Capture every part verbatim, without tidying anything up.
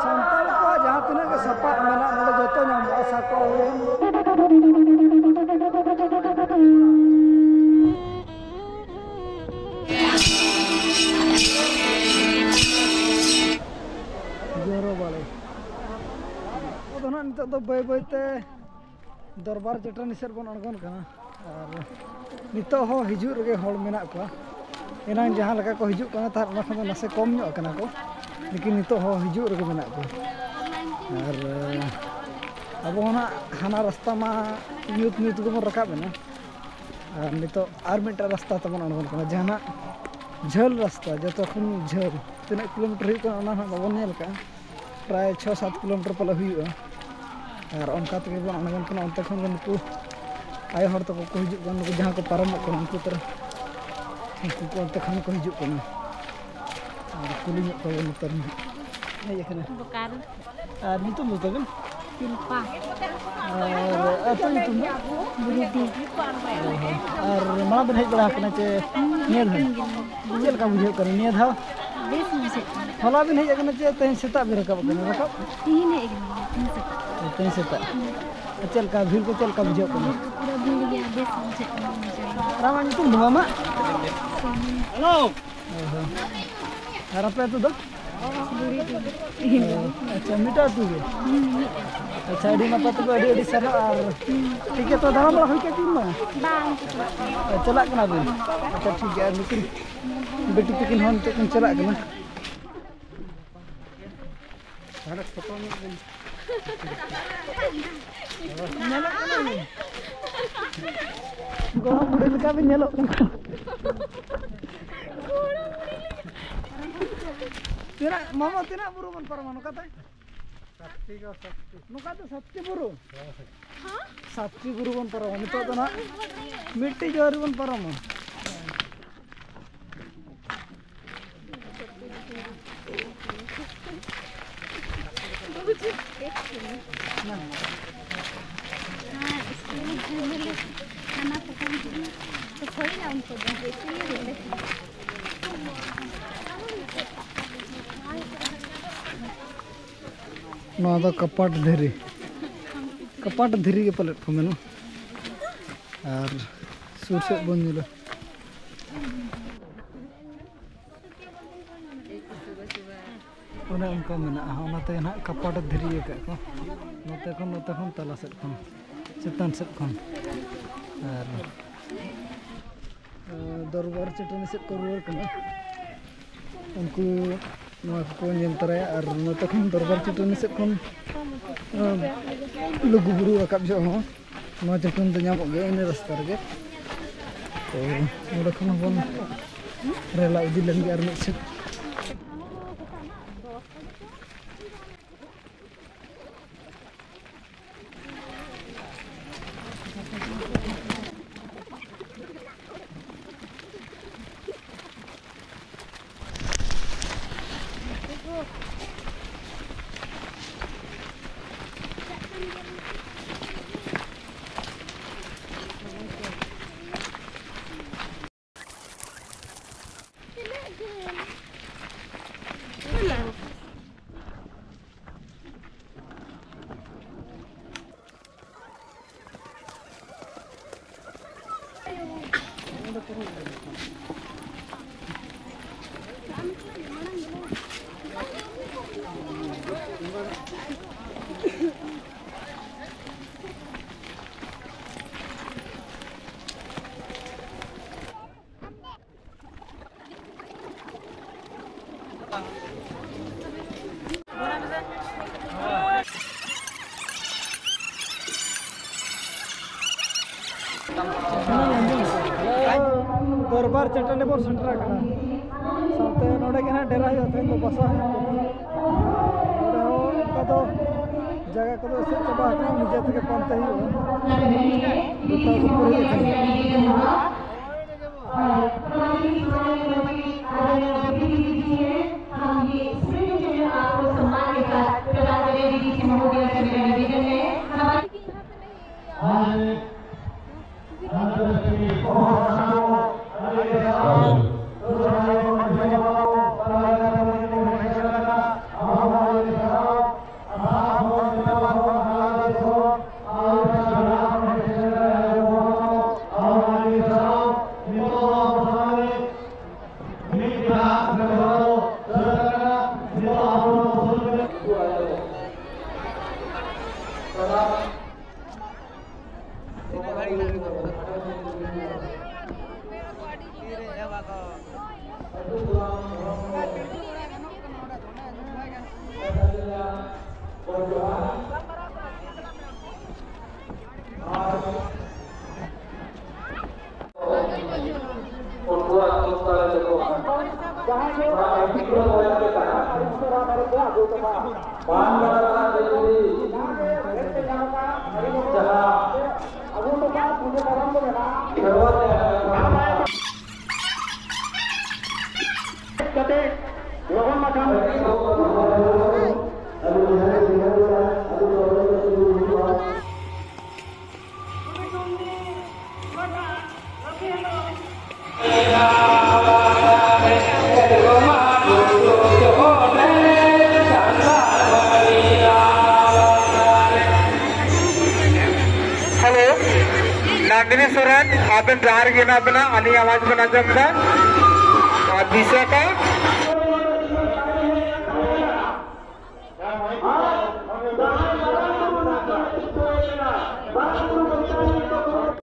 ᱥᱟᱱᱛᱟᱲ ᱠᱚᱣᱟᱜ ᱡᱟᱦᱟᱸ ᱛᱤᱱᱟᱹᱜ ᱜᱮ ᱥᱟᱯᱟᱵ ᱢᱮᱱᱟᱜ, ᱱᱚᱰᱮ ᱡᱚᱛᱚ ᱧᱟᱢᱚᱜᱼᱟ᱾ ᱥᱟᱠᱣᱟ ᱦᱩᱭᱮᱱ, ᱡᱚᱨᱚ ᱵᱟᱲᱮ᱾ ᱟᱫᱚ ᱱᱟᱦᱟᱜ ᱱᱤᱛᱚᱜ ᱫᱚ ᱵᱟᱹᱭ ᱵᱟᱹᱭ ᱛᱮ ᱫᱚᱨᱵᱟᱨ ᱪᱟᱹᱴᱟᱹᱱᱤ ᱥᱮᱫ ᱵᱚᱱ ᱟᱬᱜᱚᱱ ᱠᱟᱱᱟ᱾ ᱟᱨ ᱱᱤᱛᱚᱜ ᱦᱚᱸ ᱦᱤᱡᱩᱜ ᱨᱮᱜᱮ ᱦᱚᱲ ᱢᱮᱱᱟᱜ ᱠᱚᱣᱟ᱾ ᱮᱱᱟᱝ ᱡᱟᱦᱟᱸ ᱞᱮᱠᱟ ᱠᱚ ᱦᱤᱡᱩᱜ ᱠᱟᱱᱟ ᱛᱟᱦᱮᱸᱫ, ᱚᱱᱟ ᱠᱷᱚᱱ ᱫᱚ ᱱᱟᱥᱮ ᱠᱚᱢ ᱧᱚᱜ ᱠᱟᱱᱟ ᱠᱚ, ᱞᱮᱠᱤᱱ ᱱᱤᱛᱚᱜ ᱦᱚᱸ ᱦᱤᱡᱩᱜ ᱨᱮᱜᱮ ᱢᱮᱱᱟᱜ ᱠᱚᱣᱟ᱾ ᱟᱨ ᱟᱵᱚ ᱦᱚᱸ ᱱᱟᱜ ᱦᱟᱱᱟ ᱨᱟᱥᱛᱟ ᱢᱟ ᱧᱩᱛ ᱧᱩᱛ ᱜᱮᱵᱚᱱ ᱨᱟᱠᱟᱵ ᱮᱱᱟ, ᱟᱨ ᱱᱤᱛᱚᱜ ᱟᱨ ᱢᱤᱫᱴᱟᱝ ᱨᱟᱥᱛᱟ ᱛᱮᱵᱚᱱ ᱟᱬᱜᱚᱱ ᱠᱟᱱᱟ, ᱡᱟᱦᱟᱱᱟᱜ ᱡᱷᱟᱹᱞ ᱨᱟᱥᱛᱟ, ᱡᱚᱛᱚ ᱠᱷᱚᱱ ᱡᱷᱟᱹᱞ ᱛᱤᱱᱟᱹᱜ ᱠᱤᱞᱳᱢᱤᱴᱟᱨ ᱦᱩᱭᱩᱜ ᱠᱟᱱᱟ, ᱚᱱᱟ ᱦᱚᱸ ᱵᱟᱵᱚᱱ ᱧᱮᱞ ᱠᱟᱜᱼᱟ᱾ ᱯᱨᱟᱭ ᱪᱷᱚ ᱥᱟᱛ ᱠᱤᱞᱳᱢᱤᱴᱟᱨ ᱯᱟᱞᱮ ᱦᱩᱭᱩᱜᱼᱟ᱾ ᱟᱨ ᱚᱱᱠᱟ ᱛᱮᱜᱮ ᱵᱚᱱ ᱟᱬᱜᱚᱱ ᱠᱟᱱᱟ᱾ ᱚᱱᱛᱮ ᱠᱷᱚᱱ ᱜᱮ ᱱᱩᱠᱩ ᱟᱭᱳ ᱦᱚᱲ ᱛᱟᱠᱚ ᱠᱚ ᱦᱤᱡᱩᱜ ᱠᱟᱱᱟ, ᱱᱩᱠᱩ ᱡᱟᱦᱟᱸ ᱠᱚ ᱯᱟᱨᱚᱢᱚᱜ ᱠᱟᱱᱟ, ᱩᱱᱠᱩ ᱛᱚᱨᱟ, ᱩᱱᱠᱩ ᱠᱚ ᱚᱱᱛᱮ ᱠᱷᱚᱱ ᱠᱚ ᱦᱤᱡᱩᱜ ᱠᱟᱱᱟ᱾ ᱟᱨ ᱠᱩᱞᱤ ᱧᱚᱜ ᱠᱚᱣᱟ ᱵᱚᱱ ᱱᱮᱛᱟᱨ ᱢᱟ᱾ ᱦᱮᱡ ᱟᱠᱟᱱᱟ᱾ ᱵᱳᱠᱟᱨᱳ᱾ ᱟᱨ ᱧᱩᱛᱩᱢ ᱫᱚ ᱛᱟᱵᱮᱱ? ᱥᱤᱞᱯᱟ᱾ ᱟᱨ ᱟᱹᱛᱩ ᱧᱩᱛᱩᱢ ᱫᱚ? ᱵᱩᱨᱩᱰᱤ᱾ ᱚ ᱦᱚᱸ᱾ ᱟᱨ ᱢᱟᱲᱟᱝ ᱵᱮᱱ ᱦᱮᱡ ᱵᱟᱲᱟ ᱟᱠᱟᱱᱟ ᱪᱮ ᱱᱤᱭᱟᱹ ᱫᱷᱟᱣ? ᱵᱟᱝ ᱜᱮ, ᱵᱟᱝ᱾ ᱪᱮᱫ ᱞᱮᱠᱟ ᱵᱩᱡᱷᱟᱹᱜ ᱠᱟᱱᱟ ᱱᱤᱭᱟᱹ ᱫᱷᱟᱣ? ᱵᱮᱥ ᱵᱩᱡᱷᱟᱹᱜ ᱠᱟᱱᱟ᱾ ᱦᱚᱞᱟ ᱵᱮᱱ ᱦᱮᱡ ᱟᱠᱟᱱᱟ ᱪᱮ ᱛᱮᱦᱮᱧ ᱥᱮᱛᱟᱜ ᱵᱮᱱ ᱨᱟᱠᱟᱵ ᱟᱠᱟᱱᱟ? ᱨᱟᱠᱟᱵ? ᱛᱮᱦᱮᱧ ᱦᱮᱡ ᱟᱠᱟᱱᱟ, ᱛᱮᱦᱮᱧ ᱥᱮᱛᱟᱜ᱾ ᱛᱮᱦᱮᱧ ᱥᱮᱛᱟᱜ᱾ ᱪᱮᱫ ᱞᱮᱠᱟ ᱵᱷᱤᱲ ᱠᱚ ᱪᱮᱫ ᱞᱮᱠᱟ ᱵᱩᱡᱷᱟᱹᱜ ᱠᱟᱱᱟ? ᱵᱷᱤᱲ ᱫᱚ ᱯᱩᱨᱟᱹ ᱵᱷᱤᱲ ᱜᱮᱭᱟ, ᱵᱮᱥ ᱵᱩᱡᱷᱟᱹᱜ ᱠᱟᱱᱟ ᱵᱩᱡᱷᱟᱹᱣ᱾ ᱟᱨ ᱟᱢᱟᱜ ᱧᱩᱛᱩᱢ ᱫᱚ ᱢᱟᱢᱟ? ᱥᱳᱢᱤ᱾ ᱚ ᱦᱚᱸ᱾ ᱟᱨ ᱟᱯᱮ ᱟᱹᱛᱩ ᱫᱚ? ᱵᱩᱲᱤᱰᱤ᱾ ᱚ, ᱟᱪᱪᱷᱟ, ᱢᱤᱫᱴᱟᱝ ᱟᱹᱛᱩ ᱜᱮ? ᱦᱩᱸ, ᱢᱤᱫᱴᱟᱝ᱾ ᱟᱪᱪᱷᱟ, ᱟᱹᱰᱤ ᱱᱟᱯᱟᱭ, ᱛᱚᱵᱮ ᱟᱹᱰᱤ ᱟᱹᱰᱤ ᱥᱟᱨᱦᱟᱣ᱾ ᱟᱨ ᱴᱷᱤᱠ ᱜᱮᱭᱟ, ᱛᱚ ᱫᱟᱬᱟ ᱵᱟᱲᱟ ᱦᱩᱭ ᱠᱟᱱᱟ ᱠᱤ ᱵᱟᱝ? ᱵᱟᱝ, ᱪᱟᱞᱟᱜ ᱠᱟᱱᱟ᱾ ᱪᱟᱞᱟᱜ ᱠᱟᱱᱟ ᱵᱤᱱ? ᱟᱪᱪᱷᱟ, ᱴᱷᱤᱠ ᱜᱮᱭᱟ, ᱟᱨ ᱱᱩᱠᱤᱱ ᱵᱤᱴᱤ ᱛᱟᱹᱠᱤᱱ ᱦᱚᱸ ᱱᱤᱛᱚᱜ ᱠᱤᱱ ᱪᱟᱞᱟᱜ ᱠᱟᱱᱟ᱾ ᱦᱟᱸᱰᱮ ᱯᱷᱳᱴᱳ ᱧᱚᱜ ᱵᱤᱱ᱾ ᱧᱮᱞᱚᱜ ᱠᱟᱱᱟ ᱵᱤᱱ? ᱜᱚᱲᱚᱢ ᱵᱩᱰᱷᱤ ᱞᱮᱠᱟ ᱵᱤᱱ ᱧᱮᱞᱚᱜ ᱠᱟᱱᱟ᱾ ᱛᱤᱱᱟᱹᱜ, ᱢᱟᱢᱟ, ᱛᱤᱱᱟᱹᱜ ᱵᱩᱨᱩ ᱵᱚᱱ ᱯᱟᱨᱚᱢᱟ ᱱᱚᱝᱠᱟ ᱛᱮ? ᱥᱟᱛᱴᱤ ᱜᱚ, ᱥᱟᱛᱴᱤ᱾ ᱱᱚᱝᱠᱟ ᱛᱮ ᱥᱟᱛᱴᱤ ᱵᱩᱨᱩ? ᱦᱮᱸ᱾ ᱥᱟᱛᱴᱤ ᱵᱩᱨᱩ ᱵᱚᱱ ᱯᱟᱨᱚᱢᱟ᱾ ᱱᱤᱛᱚᱜ ᱫᱚ ᱱᱟᱦᱟᱜ ᱢᱤᱫᱴᱤᱡ ᱟᱹᱣᱨᱤ ᱵᱚᱱ ᱯᱟᱨᱚᱢᱟ᱾ ᱦᱮᱸ, ᱤᱥᱠᱩᱞ ᱨᱮ ᱦᱟᱱᱟ ᱯᱨᱚᱛᱷᱚᱢ ᱫᱤᱱ ᱛᱚ ᱦᱩᱭᱱᱟ ᱩᱱᱠᱩ ᱫᱚ, ᱤᱥᱠᱩᱞ ᱨᱮ ᱦᱩᱭᱱᱟ᱾ ᱱᱚᱣᱟ ᱫᱚ ᱠᱟᱯᱟᱴ ᱫᱷᱤᱨᱤ, ᱠᱟᱯᱟᱴ ᱫᱷᱤᱨᱤ ᱜᱮ ᱯᱟᱞᱮᱫ ᱠᱚ ᱢᱮᱱᱟ᱾ ᱟᱨ ᱥᱩᱨ ᱥᱮᱫ ᱵᱚᱱ ᱧᱮᱞᱟ, ᱚᱱᱮ ᱚᱱᱠᱟ ᱢᱮᱱᱟᱜᱼᱟ᱾ ᱚᱱᱟᱛᱮ ᱱᱟᱦᱟᱜ ᱠᱟᱯᱟᱴ ᱫᱷᱤᱨᱤ ᱟᱠᱟᱫ ᱠᱚ, ᱱᱚᱛᱮ ᱠᱷᱚᱱ, ᱱᱚᱛᱮ ᱠᱷᱚᱱ, ᱛᱟᱞᱟ ᱥᱮᱫ ᱠᱷᱚᱱ, ᱪᱮᱛᱟᱱ ᱥᱮᱫ ᱠᱷᱚᱱ᱾ ᱟᱨ ᱫᱚᱨᱵᱟᱨ ᱪᱟᱹᱴᱟᱹᱱᱤ ᱥᱮᱫ ᱠᱚ ᱨᱩᱣᱟᱹᱲ ᱠᱟᱱᱟ᱾ ᱩᱱᱠᱩ ᱱᱚᱣᱟ ᱠᱚᱠᱚ ᱧᱮᱞ ᱛᱚᱨᱟᱭᱟ᱾ ᱟᱨ ᱱᱚᱛᱮ ᱠᱷᱚᱱ ᱫᱚᱨᱵᱟᱨ ᱪᱟᱹᱴᱟᱹᱱᱤ ᱥᱮᱫ ᱠᱷᱚᱱ, ᱟᱸ, ᱞᱩᱜᱩᱵᱩᱨᱩ ᱨᱟᱠᱟᱵ ᱡᱚᱦᱚᱜ ᱦᱚᱸ ᱱᱚᱣᱟ ᱪᱟᱹᱴᱟᱹᱱᱤ ᱫᱚ ᱧᱟᱢᱚᱜ ᱜᱮᱭᱟ ᱤᱱᱟᱹ ᱨᱟᱥᱛᱟ ᱨᱮᱜᱮ᱾ ᱛᱚ ᱱᱚᱸᱰᱮ ᱠᱷᱚᱱ ᱦᱚᱸᱵᱚᱱ ᱨᱮᱞᱟ ᱤᱫᱤ ᱞᱮᱱ ᱜᱮ ᱟᱨ ᱢᱤᱫ ᱥᱮᱫ᱾ ᱫᱚᱨᱵᱟᱨ ᱪᱟᱹᱴᱟᱹᱱᱤ ᱵᱚᱱ ᱥᱮᱴᱮᱨ ᱟᱠᱟᱱᱟ᱾ ᱥᱟᱶᱛᱮ ᱱᱚᱰᱮ ᱜᱮ ᱱᱟᱦᱟᱜ ᱰᱮᱨᱟ ᱦᱩᱭᱩᱜᱼᱟ, ᱛᱮᱦᱮᱧ ᱫᱚ ᱵᱟᱥᱟ ᱦᱩᱭᱩᱜ ᱠᱟᱱᱟ᱾ ᱱᱚᱰᱮ ᱦᱚᱸ ᱚᱱᱠᱟ ᱫᱚ ᱡᱟᱭᱜᱟ ᱠᱚᱫᱚ ᱮᱥᱮᱫ ᱪᱟᱵᱟ ᱟᱠᱟᱱᱟ, ᱱᱤᱡᱮ ᱛᱮᱜᱮ ᱯᱟᱱᱛᱮ ᱦᱩᱭᱩᱜᱼᱟ᱾ ᱜᱚᱴᱟ ᱠᱚ ᱯᱩᱨᱟᱹᱣ ᱟᱠᱟᱱᱟ᱾ हम ये स्मृति चिन्ह आपको सम्मान के साथ प्रदान करें। बीच में हो गया, चले गए, निवेदन है। हमारे ᱩᱱᱠᱩᱣᱟᱜ ᱛᱩᱢ ᱫᱟᱲᱮ ᱛᱮᱠᱚ ᱵᱟᱝ ᱵᱟᱲᱟ ᱠᱟᱛᱮ ᱡᱩᱫᱤ ᱡᱟᱦᱟᱸ ᱠᱷᱮᱨᱣᱟᱲ ᱠᱟᱛᱮ ᱞᱚᱜᱚᱱ ᱢᱟᱪᱷᱟ᱾ ᱦᱮᱞᱳ, ᱱᱟᱱᱫᱤᱱᱤ ᱥᱚᱨᱮᱱ, ᱟᱵᱮᱱ ᱡᱟᱦᱟᱸ ᱨᱮᱜᱮ ᱢᱮᱱᱟᱜ ᱵᱮᱱᱟ, ᱟᱹᱞᱤᱧᱟᱜ ᱟᱣᱟᱡᱽ ᱵᱮᱱ ᱟᱸᱡᱚᱢ ᱮᱫᱟ? ᱟᱨ ᱵᱤᱥᱟᱠᱷᱟ,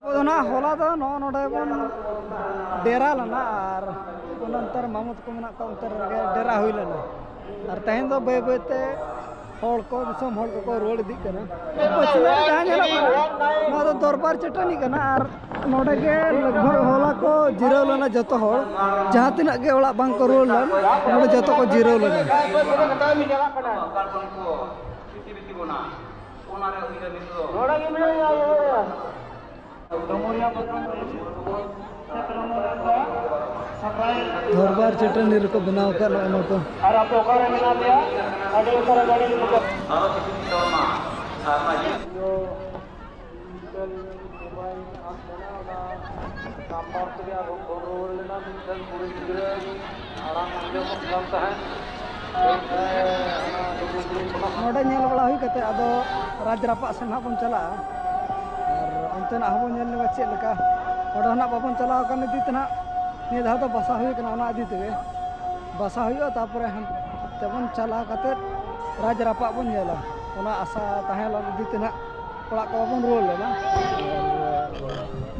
ᱟᱵᱚ ᱫᱚ ᱱᱟᱦᱟᱜ ᱦᱚᱞᱟ ᱫᱚ ᱱᱚᱜᱼᱚ ᱱᱚᱰᱮ ᱵᱚᱱ ᱰᱮᱨᱟ ᱞᱮᱱᱟ, ᱟᱨ ᱚᱱᱟ ᱚᱱᱛᱮ ᱨᱮ ᱢᱟᱢᱚ ᱛᱟᱠᱚ ᱢᱮᱱᱟᱜ ᱠᱚᱣᱟ, ᱚᱱᱛᱮ ᱨᱮᱜᱮ ᱰᱮᱨᱟ ᱦᱩᱭ ᱞᱮᱱᱟ᱾ ᱟᱨ ᱛᱮᱦᱮᱧ ᱫᱚ ᱵᱟᱹᱭ ᱵᱟᱹᱭ ᱛᱮ ᱦᱚᱲ ᱠᱚ, ᱫᱤᱥᱚᱢ ᱦᱚᱲ ᱠᱚᱠᱚ ᱨᱩᱣᱟᱹᱲ ᱤᱫᱤᱜ ᱠᱟᱱᱟ᱾ ᱯᱟᱹᱪᱷᱞᱟᱹ ᱨᱮ ᱡᱟᱦᱟᱸ ᱧᱮᱞᱚᱜ ᱠᱟᱱᱟ, ᱱᱚᱣᱟ ᱫᱚ ᱫᱚᱨᱵᱟᱨ ᱪᱟᱹᱴᱟᱹᱱᱤ ᱠᱟᱱᱟ, ᱟᱨ ᱱᱚᱰᱮ ᱜᱮ ᱞᱟᱜᱽ ᱵᱷᱟᱜᱽ ᱦᱚᱞᱟ ᱠᱚ ᱡᱤᱨᱟᱹᱣ ᱞᱮᱱᱟ ᱡᱚᱛᱚ ᱦᱚᱲ᱾ ᱡᱟᱦᱟᱸ ᱛᱤᱱᱟᱹᱜ ᱜᱮ ᱚᱲᱟᱜ ᱵᱟᱝ ᱠᱚ ᱨᱩᱣᱟᱹᱲ ᱞᱮᱱ, ᱱᱚᱰᱮ ᱡᱚᱛᱚ ᱠᱚ ᱡᱤᱨᱟᱹᱣ ᱞᱮᱱᱟ᱾ ᱱᱚᱰᱮ ᱜᱮ ᱢᱮᱱᱟᱭᱟ, ᱤᱭᱟᱹ᱾ ᱫᱚᱨᱵᱟᱨ ᱪᱟᱹᱴᱟᱹᱱᱤ ᱨᱮᱠᱚ ᱵᱮᱱᱟᱣ ᱟᱠᱟᱫ ᱱᱚᱜᱼᱚ ᱱᱚᱣᱟ ᱠᱚ᱾ ᱟᱨ ᱟᱯᱮ ᱚᱠᱟᱨᱮ ᱢᱮᱱᱟᱜ ᱯᱮᱭᱟ? ᱟᱹᱰᱤ ᱩᱥᱟᱹᱨᱟ ᱜᱟᱹᱰᱤ ᱨᱮ ᱫᱮᱡᱚᱜ᱾ ᱱᱟᱢᱵᱟᱨ ᱛᱮᱜᱮ ᱟᱨᱦᱚᱸ ᱯᱷᱳᱱ ᱨᱩᱣᱟᱹᱲ ᱞᱮᱱᱟ ᱢᱤᱫᱴᱮᱱ ᱠᱩᱲᱤ ᱜᱤᱫᱽᱨᱟᱹ᱾ ᱟᱲᱟᱝ ᱟᱸᱡᱚᱢᱚᱜ ᱠᱟᱱ ᱛᱟᱦᱮᱸᱫ᱾ ᱱᱚᱰᱮ ᱧᱮᱞ ᱵᱟᱲᱟ ᱦᱩᱭ ᱠᱟᱛᱮ ᱟᱫᱚ ᱨᱟᱡᱽ ᱨᱟᱯᱟᱜ ᱥᱮᱫ ᱱᱟᱦᱟᱜ ᱵᱚᱱ ᱪᱟᱞᱟᱜᱼᱟ᱾ ᱟᱨ ᱚᱱᱛᱮᱱᱟᱜ ᱦᱚᱸᱵᱚᱱ ᱧᱮᱞ ᱧᱚᱜᱟ ᱪᱮᱫ ᱞᱮᱠᱟ᱾ ᱚᱸᱰᱮ ᱦᱚᱸ ᱱᱟᱦᱟᱜ ᱵᱟᱵᱚᱱ ᱪᱟᱞᱟᱣ ᱟᱠᱟᱱ ᱤᱫᱤ ᱛᱮ ᱱᱟᱦᱟᱜ ᱱᱤᱭᱟᱹ ᱫᱷᱟᱣ ᱫᱚ ᱵᱟᱥᱟ ᱦᱩᱭ ᱠᱟᱱᱟ, ᱚᱱᱟ ᱤᱫᱤ ᱛᱮᱜᱮ ᱵᱟᱥᱟ ᱦᱩᱭᱩᱜᱼᱟ᱾ ᱛᱟᱨᱯᱚᱨᱮ ᱦᱟᱱᱛᱮ ᱵᱚᱱ ᱪᱟᱞᱟᱣ ᱠᱟᱛᱮ ᱨᱟᱡᱽ ᱨᱟᱯᱟᱜ ᱵᱚᱱ ᱧᱮᱞᱟ᱾ ᱚᱱᱟ ᱟᱥᱟ ᱛᱟᱦᱮᱸ ᱞᱮᱱ ᱤᱫᱤ ᱛᱮ ᱱᱟᱜ ᱚᱲᱟᱜ ᱠᱚ ᱵᱟᱵᱚᱱ ᱨᱩᱣᱟᱹᱲ ᱞᱮᱱᱟ᱾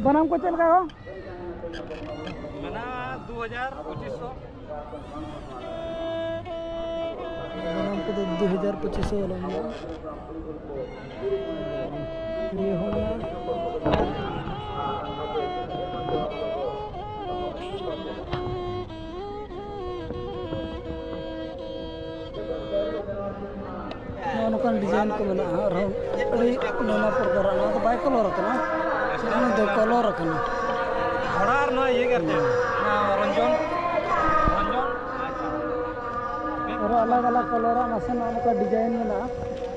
ᱵᱟᱱᱟᱢ ᱠᱚ ᱪᱮᱫ ᱞᱮᱠᱟ ᱜᱚ? ᱢᱮᱱᱟᱜᱼᱟ ᱫᱩ ᱦᱟᱡᱟᱨ ᱯᱚᱸᱪᱤᱥ ᱥᱚ᱾ ᱵᱟᱱᱟᱢ ᱠᱚᱫᱚ ᱫᱩ ᱦᱟᱡᱟᱨ ᱯᱚᱸᱪᱤᱥ ᱥᱚ ᱵᱟᱞᱟ ᱢᱮᱱᱟᱜᱼᱟ᱾ ᱱᱤᱭᱟᱹ ᱦᱚᱸ ᱢᱮᱱᱟᱜᱼᱟ᱾ ᱱᱚᱜᱼᱚ ᱱᱚᱝᱠᱟᱱ design ᱠᱚ ᱢᱮᱱᱟᱜᱼᱟ, ᱟᱨᱦᱚᱸ ᱟᱹᱰᱤ ᱱᱟᱱᱟ ᱯᱨᱚᱠᱟᱨᱟᱜ᱾ ᱱᱚᱣᱟ ᱫᱚ ᱵᱟᱭ colour ᱟᱠᱟᱱᱟ, ᱱᱚᱣᱟ ᱫᱚ colour ᱟᱠᱟᱱᱟ᱾ ᱜᱷᱚᱲᱟ ᱟᱨ ᱱᱚᱣᱟ ᱤᱭᱟᱹ ᱜᱮ ᱟᱨ ᱪᱮᱫ? ᱱᱚᱣᱟ ᱨᱚᱧᱡᱚᱱ, ᱨᱚᱧᱡᱚᱱ᱾ ᱟᱪᱪᱷᱟ᱾ ᱟᱨᱦᱚᱸ ᱟᱞᱟᱜᱽ ᱟᱞᱟᱜᱽ colour ᱟᱜ ᱱᱟᱥᱮ ᱱᱚᱜᱼᱚ ᱱᱚᱝᱠᱟ design ᱢᱮᱱᱟᱜᱼᱟ᱾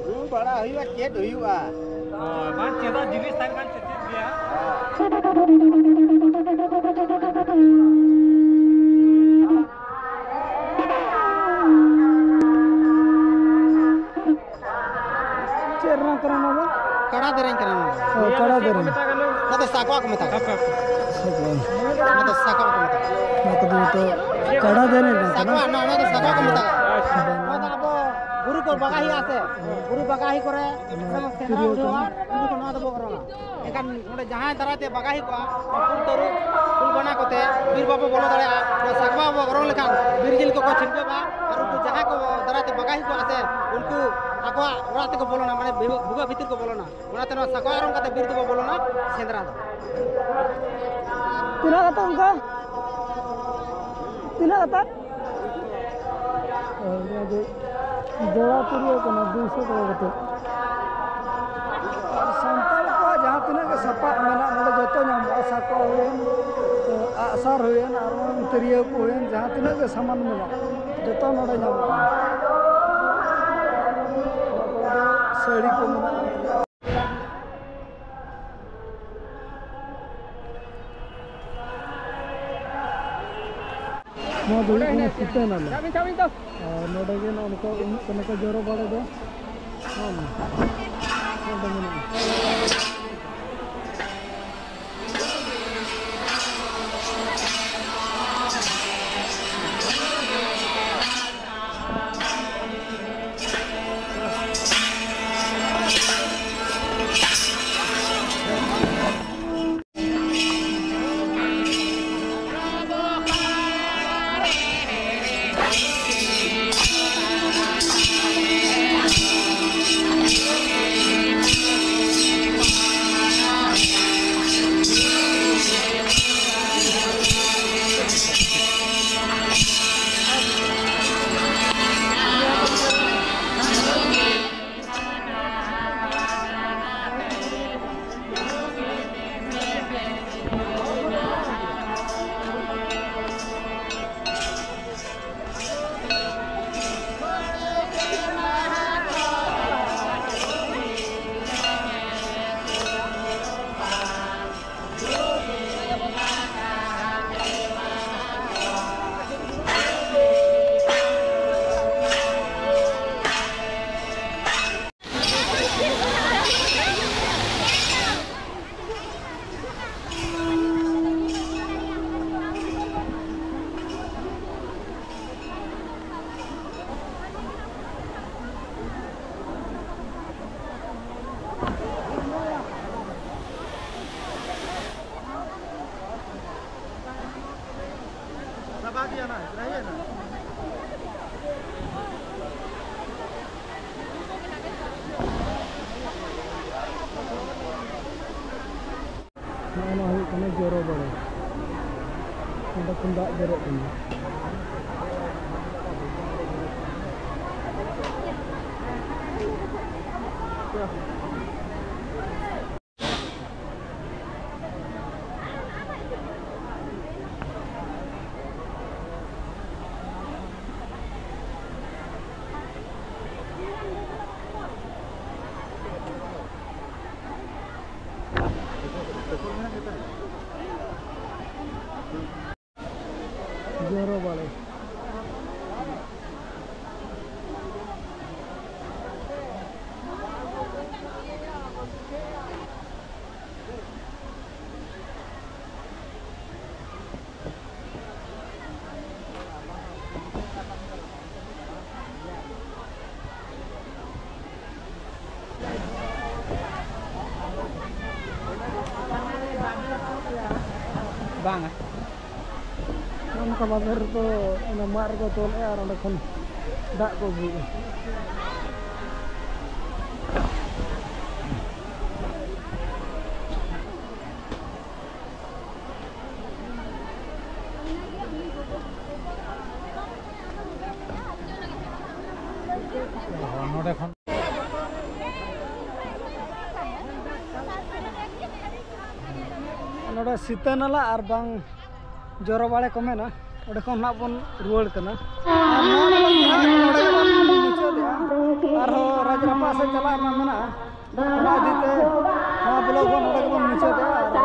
ᱨᱩ ᱵᱟᱲᱟ ᱦᱩᱭᱩᱜᱼᱟ, ᱪᱮᱫ ᱦᱩᱭᱩᱜᱼᱟ? ᱦᱳᱭ, ᱵᱟᱝ ᱪᱮᱫᱟᱜ ᱡᱤᱱᱤᱥ ᱛᱟᱦᱮᱱ ᱠᱷᱟᱱ ᱪᱮᱫ ᱪᱮᱫ ᱜᱮᱭᱟ᱾ ᱪᱮᱫ ᱨᱮᱱᱟᱜ ᱠᱟᱱᱟ ᱱᱚᱣᱟ ᱫᱚ? ᱠᱟᱲᱟ ᱫᱮᱨᱮᱧ ᱠᱟᱱᱟ ᱱᱚᱣᱟ ᱫᱚ᱾ ᱚ, ᱠᱟᱲᱟ ᱫᱮᱨᱮᱧ᱾ ᱚᱱᱟ ᱫᱚ ᱥᱟᱠᱣᱟ ᱠᱚ ᱢᱮᱛᱟᱜᱼᱟ᱾ ᱥᱟᱠᱣᱟ᱾ ᱚᱱᱟ ᱫᱚ ᱥᱟᱠᱣᱟ ᱠᱚ ᱢᱮᱛᱟᱜᱼᱟ᱾ ᱱᱚᱣᱟ ᱠᱚᱫᱚ ᱡᱚᱛᱚ ᱠᱟᱲᱟ ᱫᱮᱨᱮᱧ ᱨᱮᱱᱟᱜ ᱠᱟᱱᱟ᱾ ᱥᱟᱠᱣᱟ, ᱱᱚᱣᱟ, ᱱᱚᱣᱟ ᱫᱚ ᱥᱟᱠᱣᱟ ᱠᱚ ᱢᱮᱛᱟᱜᱼᱟ᱾ ᱱᱚᱣᱟ ᱫᱚ ᱟᱵᱚ ᱵᱩᱨᱩ ᱠᱚ ᱵᱟᱜᱟ ᱦᱩᱭᱩᱜᱼᱟ ᱥᱮ, ᱵᱩᱨᱩ ᱵᱟᱜᱟ ᱦᱩᱭ ᱠᱚᱨᱮ ᱚᱱᱟ ᱥᱮᱸᱫᱽᱨᱟ ᱛᱤᱨᱭᱳ ᱩᱰᱷᱟᱹᱣᱟ, ᱠᱟᱱᱟ᱾ ᱩᱱ ᱡᱚᱠᱷᱚᱱ ᱱᱚᱣᱟ ᱫᱚᱵᱚ ᱚᱨᱚᱝᱟ᱾ ᱮᱱᱠᱷᱟᱱ ᱱᱚᱰᱮ ᱡᱟᱦᱟᱸᱭ ᱫᱟᱨᱟᱭ ᱛᱮ ᱵᱟᱜᱟ ᱦᱩᱭ ᱠᱚᱜᱼᱟ, ᱠᱩᱞ ᱛᱟᱹᱨᱩᱵ, ᱠᱩᱞ ᱵᱟᱱᱟ ᱠᱚᱛᱮ ᱵᱤᱨ ᱵᱟᱵᱚ ᱵᱚᱞᱚ ᱫᱟᱲᱮᱭᱟᱜᱼᱟ᱾ ᱱᱚᱣᱟ ᱥᱟᱠᱣᱟ ᱵᱚ ᱚᱨᱚᱝ ᱞᱮᱠᱷᱟᱱ ᱵᱤᱨ ᱡᱤᱞ ᱠᱚᱠᱚ ᱪᱷᱤᱱᱠᱟᱹᱜᱼᱟ, ᱟᱨ ᱩᱱᱠᱩ ᱡᱟᱦᱟᱸᱭ ᱠᱚ ᱫᱟᱨᱟᱭ ᱛᱮ ᱵᱟᱜᱟ ᱦᱩᱭ ᱠᱚᱜᱼᱟ ᱥᱮ, ᱩᱱᱠᱩ ᱟᱠᱚᱣᱟᱜ ᱚᱲᱟᱜ ᱛᱮᱠᱚ ᱵᱚᱞᱚᱱᱟ, ᱢᱟᱱᱮ ᱵᱷᱩᱜᱟᱹᱜ ᱵᱷᱩᱜᱟᱹᱜ ᱵᱷᱤᱛᱤᱨ ᱠᱚ ᱵᱚᱞᱚᱱᱟ᱾ ᱚᱱᱟᱛᱮ ᱱᱚᱣᱟ ᱥᱟᱠᱣᱟ ᱚᱨᱚᱝ ᱠᱟᱛᱮ ᱵᱤᱨ ᱫᱚᱵᱚ ᱵᱚᱞᱚᱱᱟ ᱥᱮᱸᱫᱽᱨᱟ ᱫᱚ᱾ ᱛᱤᱱᱟᱹᱜ ᱠᱟᱛᱮ ᱚᱱᱠᱟ? ᱛᱤᱱᱟᱹᱜ ᱠᱟᱛᱮ? ᱚ, ᱱᱚᱣᱟ ᱫᱚ ᱡᱚᱲᱟ ᱛᱤᱨᱭᱳ ᱠᱟᱱᱟ, ᱫᱩᱭᱥᱚ ᱴᱟᱠᱟ ᱠᱟᱛᱮ᱾ ᱟᱨ ᱥᱟᱱᱛᱟᱲ ᱠᱚᱣᱟᱜ ᱡᱟᱦᱟᱸ ᱛᱤᱱᱟᱹᱜ ᱜᱮ ᱥᱟᱯᱟᱵ ᱢᱮᱱᱟᱜᱼᱟ, ᱱᱚᱰᱮ ᱡᱚᱛᱚ ᱧᱟᱢᱚᱜᱼᱟ᱾ ᱥᱟᱠᱣᱟ ᱦᱩᱭᱮᱱ, ᱟᱜᱼᱥᱟᱨ ᱦᱩᱭᱮᱱ, ᱟᱨ ᱛᱤᱨᱭᱳ ᱠᱚ ᱦᱩᱭᱮᱱ, ᱡᱟᱦᱟᱸ ᱛᱤᱱᱟᱹᱜ ᱜᱮ ᱥᱟᱢᱟᱱ ᱢᱮᱱᱟᱜᱼᱟ, ᱡᱚᱛᱚ ᱱᱚᱰᱮ ᱧᱟᱢᱚᱜᱼᱟ᱾ ᱥᱟᱹᱲᱤ ᱠᱚ ᱢᱮᱱᱟᱜᱼᱟ᱾ ᱱᱚᱣᱟ ᱫᱚ ᱦᱩᱭᱩᱜ ᱠᱟᱱᱟ ᱥᱤᱛᱟᱹ ᱱᱟᱞᱟ᱾ ᱟᱨ ᱱᱚᱰᱮ ᱜᱮ ᱱᱚᱜᱼᱚ ᱱᱚᱝᱠᱟ ᱩᱢᱩᱜ ᱠᱟᱱᱟ ᱠᱚ ᱡᱚᱨᱚ ᱵᱟᱲᱮ ᱫᱚ᱾ ᱱᱚᱜᱼᱚ ᱱᱚᱣᱟ᱾ ᱱᱚᱰᱮ ᱢᱮᱱᱟᱜᱼᱟ᱾ ᱚᱱᱮ ᱡᱚᱨᱚ ᱵᱟᱲᱮ, ᱚᱸᱰᱮ ᱠᱷᱚᱱ ᱫᱟᱜ ᱡᱚᱨᱚᱜ ᱠᱟᱱᱟ᱾ ᱡᱚᱨᱚ ᱵᱟᱲᱮ᱾ ᱵᱟᱝᱟ᱾ ᱱᱚᱜᱼᱚ ᱱᱚᱝᱠᱟ ᱵᱟᱵᱮᱨ ᱫᱚ ᱚᱱᱟ ᱢᱟᱫ ᱨᱮᱠᱚ ᱛᱚᱞᱮᱜᱼᱟ ᱟᱨ ᱚᱸᱰᱮ ᱠᱷᱚᱱ ᱫᱟᱜ ᱠᱚ ᱟᱹᱜᱩᱭᱮᱫᱼᱟ᱾ ᱱᱚᱰᱮ ᱠᱷᱚᱱ ᱱᱚᱰᱮ ᱥᱤᱛᱟᱹ ᱱᱟᱞᱟ ᱟᱨ ᱵᱟᱝ ᱡᱚᱨᱚ ᱵᱟᱲᱮ ᱠᱚ ᱢᱮᱱᱟ, ᱚᱸᱰᱮ ᱠᱷᱚᱱ ᱱᱟᱜ ᱵᱚᱱ ᱨᱩᱣᱟᱹᱲ ᱠᱟᱱᱟ᱾ ᱟᱨ ᱱᱚᱣᱟ vlog ᱱᱟᱜ ᱱᱚᱰᱮ ᱜᱮᱵᱚᱱ ᱢᱩᱪᱟᱹᱫᱮᱜᱼᱟ᱾ ᱟᱨᱦᱚᱸ ᱨᱟᱡᱽᱨᱟᱯᱟ ᱥᱮᱫ ᱪᱟᱞᱟᱜ ᱨᱮᱱᱟᱜ ᱢᱮᱱᱟᱜᱼᱟ, ᱚᱱᱟ ᱤᱫᱤ ᱛᱮ ᱱᱚᱣᱟ vlog ᱦᱚᱸ ᱱᱚᱰᱮ ᱜᱮᱵᱚᱱ ᱢᱩᱪᱟᱹᱫᱮᱜᱼᱟ᱾ ᱟᱨ